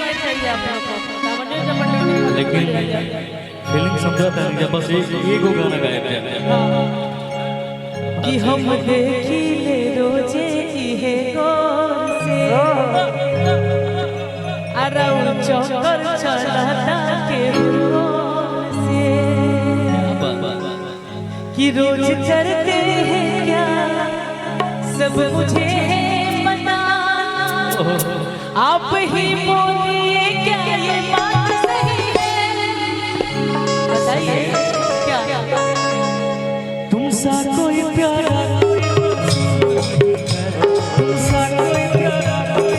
नहीं चाहिए आप लोग को। सामान्य जब लेकिन फीलिंग समझाता नहीं जब बस एक एगो गाना गाए थे। कि हम देखी ले रोजे इहे गौर से, अरे चक्कर चलता के रोज से, कि रोज करते हैं क्या सब मुझे है पता, आप ही बोलिए क्या ये बात सही है, बताइए क्या। तुम सा कोई प्यारा कोई, तुम सा कोई प्यारा कोई,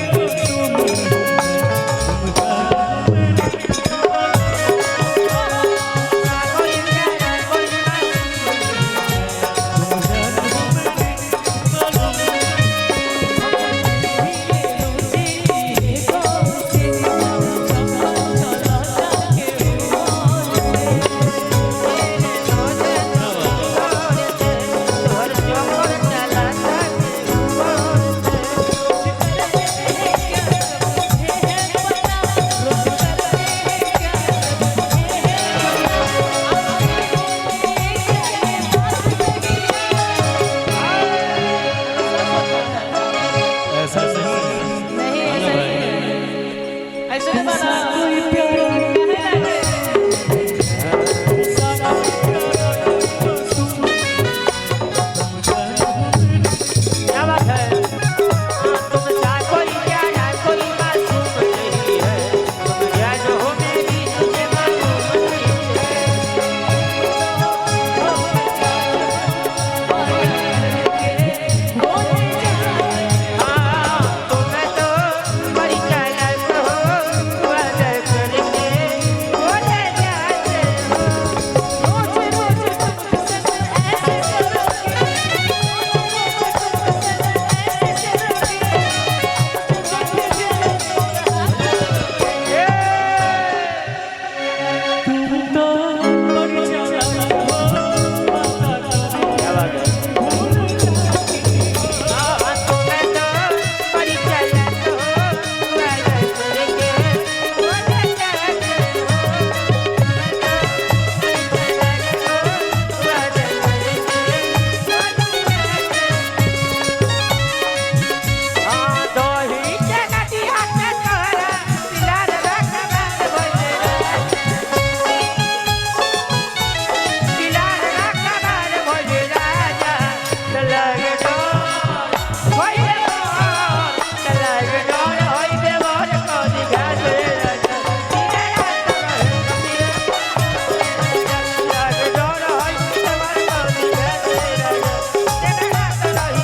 ऐसा नहीं। नहीं ऐसा नहीं, ऐसे नहीं बना। कोई प्यारा क्या बात है? तुम सा कोई प्यारा कोई मासूम नहीं है, तुम जान हो मेरी तुझे मालूम नहीं है। हाँ, तुम तो बड़ी चालाक हो, वादा करके बोले जाते हो। तुम तो बड़ी चालाक हो, वादा करके। क्या बात है? हाँ, तुम तो बड़ी चालाक हो, वादा करके बोले जाते हो। तुम तो बड़ी चालाक हो, वादा करके बोले जाते हो। हाँ, दोही जगती हाथ तोहरा, दिलार रखबार भइले राजा। दिलार रखबार भइले राजा, तलाग डोर होइबे मोर, तलाग डोर होइबे मोर, कदी घास रे राजा। दिलार तलाग डोर होइबे मोर, कदी घास रे राजा। दिलार तलाग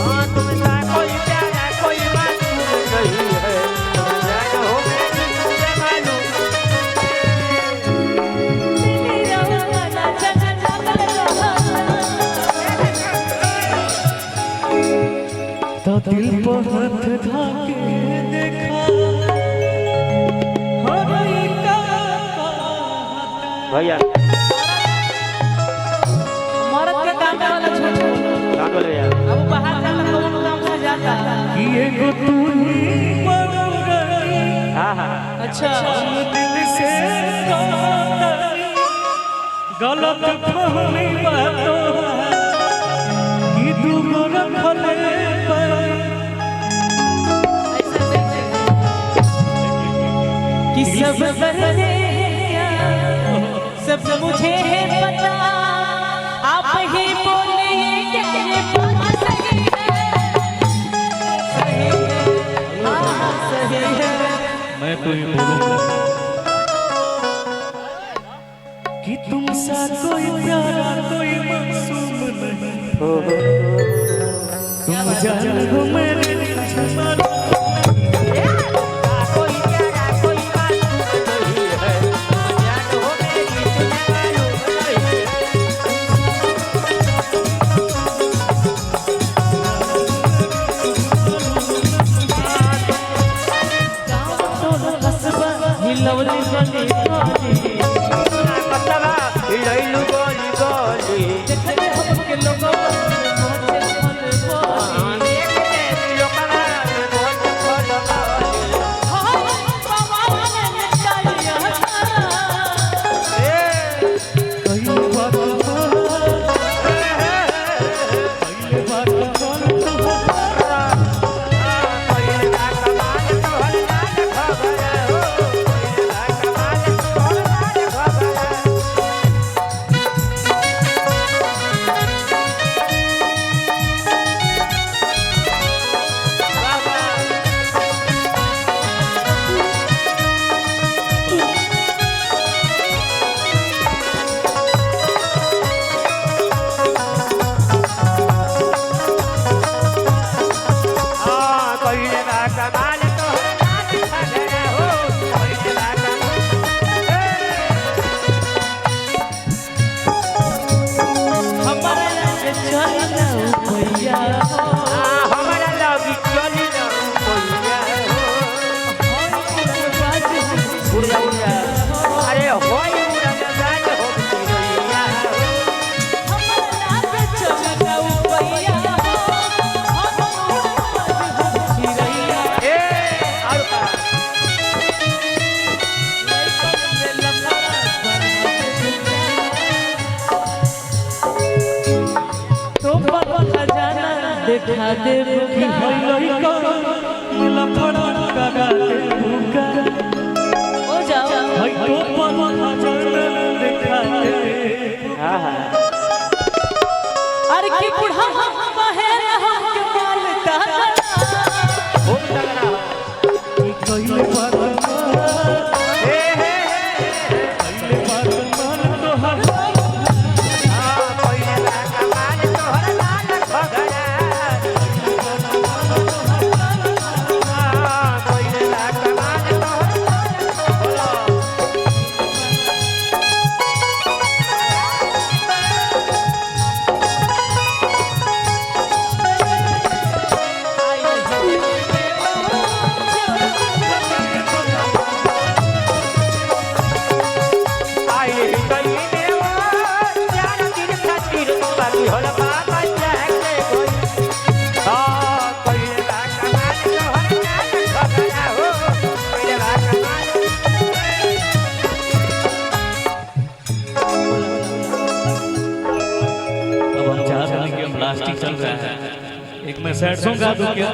हाँ, तुम सा कोई प्यारा कोई मासूम नहीं है, तुम जान हो मेरी तुझे मालूम। तो दिल पर हाथ धाके देखा हर एक भैया मर्द के काम वाला झूठ। कहाँ बोले भैया? अब बाहर जाता कौन काम से जाता। कि एगो तू ही बड़ौरी, हाँ हाँ अच्छा दिल से गातानी, गलत फहमी बातों कि दूगो रखले पर। ऐसा नहीं कि सब करते हैं क्या सब मुझे है पता, आप ही बोले क्या ये बात सही है, सही है, हाँ सही है। मैं तो ये बोलूंगा कि तुम सा कोई प्यारा कोई मासूम नहीं, तुम जान हो मेरे मालूम। कोई प्यारा कोई मासूम नहीं है, तुम जान हो मेरी तुझे मालूम नहीं है। हिलौली गली गली कतवा हिलैलु गली गली। उड़ जा उड़ जा। अरे होई उड़न बाज हो चिड़ैया हो। हमरा पे चमकाऊ पैया हो, हम उड़न बाज हो चिड़ैया। ए और का तो पर खजाना देखा दे कि हई लइका मिला फड़ा करा दे भूखा। ओ जाओ। हई तो पर खजाना दिखा दे। हां हां अरे की बुढ़ा बहेर हम के माल तगड़ा। खूब तगड़ा हो। कि कइले बात ए हे हे कइले बात मन तोहर। हां पहिले बा कमाल तोहर लाल घघरा। हां पहिले बा कमाल तोहर बोलो। आई गई देवा चार दिन खातिर बाकी होल बाबा जाके कोई। हां पहिले बा कमाल तोहर लाल घघरा हो। पहिले बा कमाल। अब हम चाहते हैं कि हम प्लास्टिक चल रहा है, एक मैं सैड सॉन्ग गा दूं क्या?